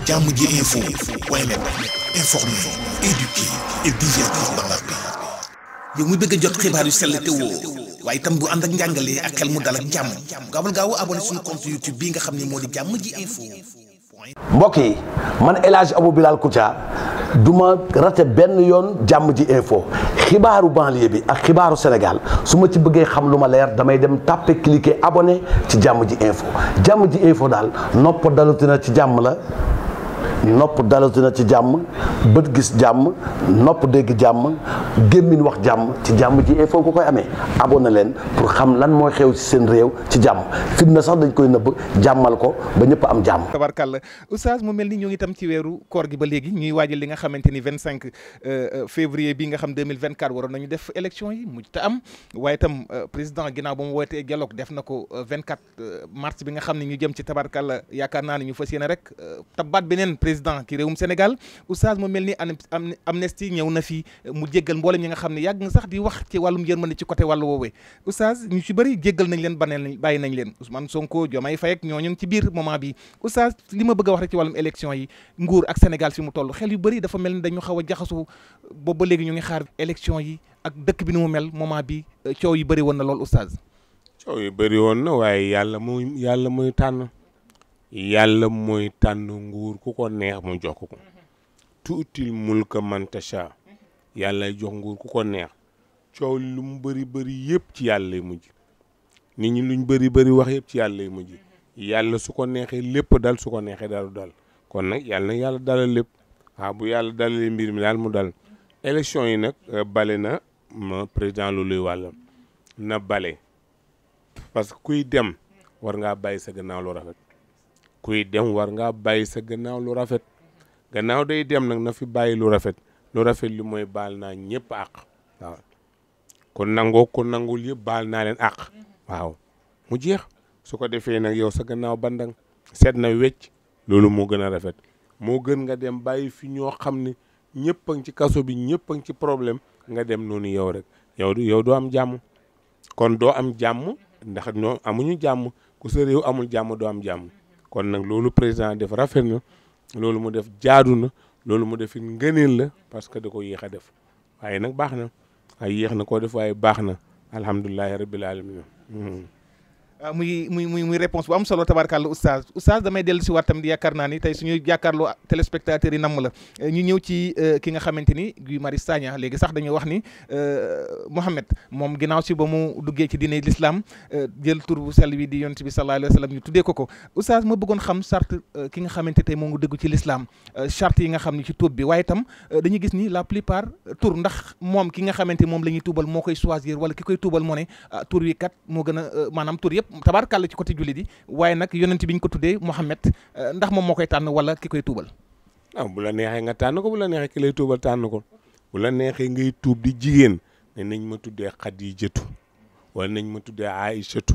Jammji info point net informer, éduquer et divertir dans la paix. yow mu bëgg a jot xibaar yu sell te woo waaye itam bu ànd ak njàngalee ak xel mu dal ak jàmm gaawal gaaw abonné suñu compte YouTube bi nga xam ne moo di Jammji info. mbokk yi man El Hadj Abou Bilal Koutia du ma rate benn yoon Jammji info xibaaru banlieue bi ak xibaaru Sénégal su ma ci bëggee xam lu ma leer damay dem tàppe cliquer abonné ci Jammji info daal nopp dalutina ci jàmm la. nopp dalatina ci jàmm bët gis jàmm nopp dégg jàmm gémmiñ wax jàmm ci Jammji info ko koy amee abonné leen pour xam lan mooy xew ci seen réew ci jàmm fitna sax dañ koy nëbb jàmmal ko ba ñëpp am jàmm. tabarkàlla oustaz mu mel ni ñoo ngi tam ci weeru koor gi ba léegi ñuy waajal li nga xamante ni 25 février bi nga xam 2024 waroon nañu def élection yi mujj te am waaye itam président ginnaaw ba mu wootee dialogue def na ko 24 mars bi nga xam ne ñu jëm ci tabarkàlla yaakaar naa ne ñu fas yéene rek tabaat beneen président ki réewum Sénégal oustaz mu mel ni amnistie ñëw na fi mu jéggal mboolem ñi nga xam ne yàgg nga sax di wax ci wàllum yërmande ci côté wàllu woowee oustaz ñu ci bëri jéggal nañ leen bàyyi nañ leen Ousmane Sonko Diomaye Faye ak ñooñu ci biir moment bi oustaz li ma bëgg a wax rek ci wàllum élection yi nguur ak Sénégal fi mu toll xel yu bëri dafa mel ni dañu xaw a jaxasu boobu ba léegi ñu ngi xaar élection yi ak dëkk bi ni mu mel moment bi coow yu bëri woon na lool oustaz. coow yu bëri woon na waaye yàlla mooy tànn nguur ku ko neex mu jox ko tuutil mulka man tasha yàlla jox nguur ku ko neex coow lu mu bëri yëpp ci yàlla lay mujj nit ñi luñ bëri wax yëpp ci yàlla lay mujj yàlla su ko neexee lépp dal su ko neexee dalu dal kon nag yàlla dalal lépp bu yàlla dalalee mbir mi daal mu dal élection yi nag bale na ma président lu luy wàllam na bale parce que kuy dem war ngaa bàyyi sa gannaaw lu rafet lu rafet gannaaw day dem nag na fi bàyyi lu rafet li mooy baal naa ñëpp àq waaw kon nangul yëpp baal naa leen àq waaw mu jeex su ko defee nag yow sa gannaaw bandang seet na wecc loolu moo gën a rafet moo gën nga dem bàyyi fi ñoo xam ne ñëpp a ngi ci kaso bi ñëpp a ngi ci problème nga dem noonu yow rek yow doo am jàmm kon doo am jàmm ndax ñoo amuñu jàmm ku sa réew amul jàmm doo am jàmm kon nag loolu président def rafet na loolu mu def jaadu na loolu mu def ngëneel la parce que da ko yéex a def waaye nag baax na ay yéex na koo def waaye baax na alhamdulilahi rabbil alamin muy réponse bu am solo tabarkàlla oustaz damay dellu si waat tamit yaakaar naa ni tey suñuy jàkkaarloo téléspectateurs yi namm la ñu ñëw ci ki nga xamante ni Guy Marius Sagna léegi sax dañuy wax ni Mohamed moom ginnaaw si ba mu duggee ci diine l'islam jël tur bu sell bi di yonent bi sallallahu alayhi wa sallam ñu tuddee ko oustaz ma bëggoon xam charte ki nga xamante tey moo ngi dugg ci l'islam charte yi nga xam ni ci tuub bi waaye itam dañuy gis ni la plupart tur ndax moom ki nga xamante moom la ñuy tuubal moo koy choisir wala ki koy tuubal moo ne tur wi kat moo gën a maanaam tur yëpp tabaarkàlla ci côté jullit yi waaye nag yonent bi ñu ko tuddee Mohamed ndax moom moo koy tànn wala ki koy tuubal. bu la neexee nga tànn ko bu la neexee ki lay tuubal tànn ko bu la neexee ngay tuub di jigéen ne nañ ma tuddee Xadijatu wala nañ ma tuddee Aïchatu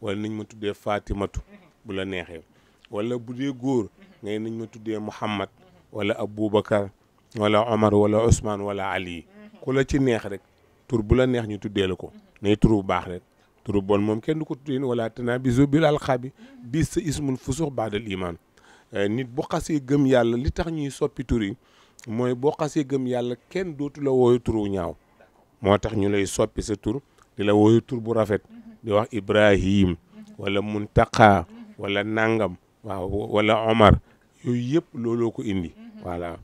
wala nañ ma tuddee Fatimatu bu la neexee wala bu dee góor ngay nañ ma tuddee Muhammad wala Aboubacar wala Omar wala Ousmane wala Ali ku la ci neex rek tur bu la neex ñu tuddee la ko nay tur bu baax rek. turu bon moom kenn du ko tuddee wala tanaabizu bil alqaabi bi sa ismun fusuq baadal iman nit bu xasee gëm yàlla li tax ñuy soppi tur yi mooy boo xasee gëm yàlla kenn dootu la wooyu turu ñaaw moo tax ñu lay soppi sa tur di la wooyu tur bu rafet di wax Ibrahim wala Muntaqa wala Nangam waaw wala Omar yooyu yëpp looloo ko indi voilà.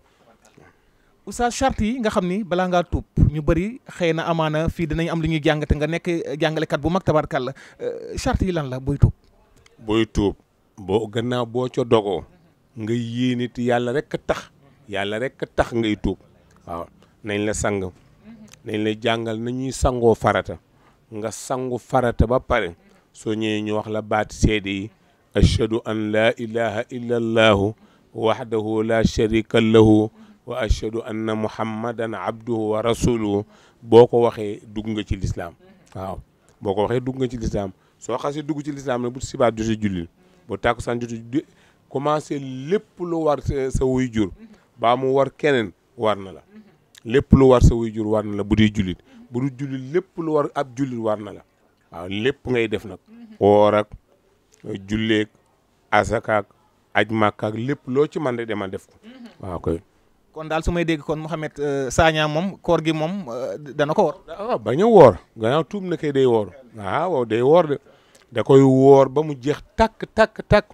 oustaz charte yi nga xam ni balaa ngaa tuub ñu bëri xëy na amaana fii dinañ am lu ñuy jàng te nga nekk jàngalekat bu mag tabarkàlla charte yi lan la booy tuub gannaaw boo ca dogoo nga yéene te yàlla rek a tax ngay tuub waaw nañ la sang nañ la jàngal nañuy sangoo farata nga sangu farata ba pare soo ñëwee ñu wax la baati seede yi ashhadu an laa ilaha illa allahu wahdahu la sharika lahu wa ashhadu anna muhammadan abduhu wa rasuluhu boo ko waxee dugg nga ci lislaam waaw boo ko waxee dugg nga ci lislaam soo xasee dugg ci lislaam nag bu sibaat jotee jullil bu tàkkusaan jotee commencé lépp lu war sa wuy jur baa mu war keneen war na la lépp lu war sa wuy jur war na la bu dee jullit bu du jullit lépp lu war ab jullit war na la waaw lépp ngay def nag woor ak julleeg asakaak aj Màkka ak lépp loo ci man de dema def ko waaw koy. kon daal su may dégg kon Mouhamed Sagna moom koor gi moom dana ko woor. waaw bañ a woor gannaaw tuub na kay day woor waaw day woor de da koy woor ba mu jeex takk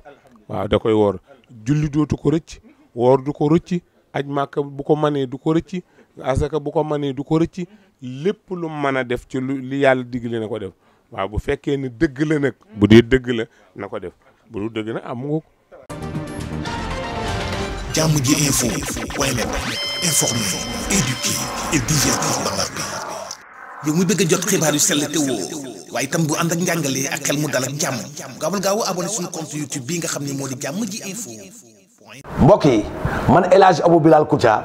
waaw da koy woor julli dootu ko rëcc woor du ko rëcc aj Màkka bu ko manee du ko rëcc asaka bu ko manee du ko rëcc lépp lu mën a def ci li yàlla digle na ko def waaw bu fekkee ne dëgg la nag bu dee dëgg la na ko def bu dul dëgg nag am nga ko. Jàmm ji info point net informer, éduquer et divertir dans la paix. yow mu bëgg a jot xibaar yu sell te woo waaye itam bu ànd ak njàngalee ak xel mu dal ak jàmm gaawal gaaw abonné suñu compte YouTube bii nga xam ne moo di Jàmm ji info. mbokk yi man El Hadj Abou Bilal Koutia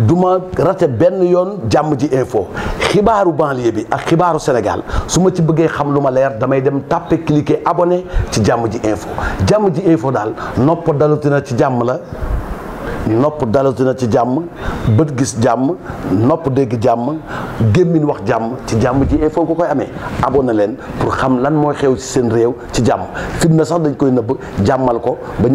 du ma rate benn yoon Jàmm ji info xibaaru banlieue bi ak xibaaru Sénégal su ma ci bëggee xam lu ma leer damay dem tàppe cliquer abonné ci Jàmm ji info Jàmm ji info daal nopp dalutina ci jàmm la. nopp dalatina ci jàmm bët gis jàmm nopp dégg jàmm gémmiñ wax jàmm ci Jàmm ji info nga koy amee abonné leen pour xam lan mooy xew ci seen réew ci jàmm fitna sax dañ koy nëbb jàmmal ko ba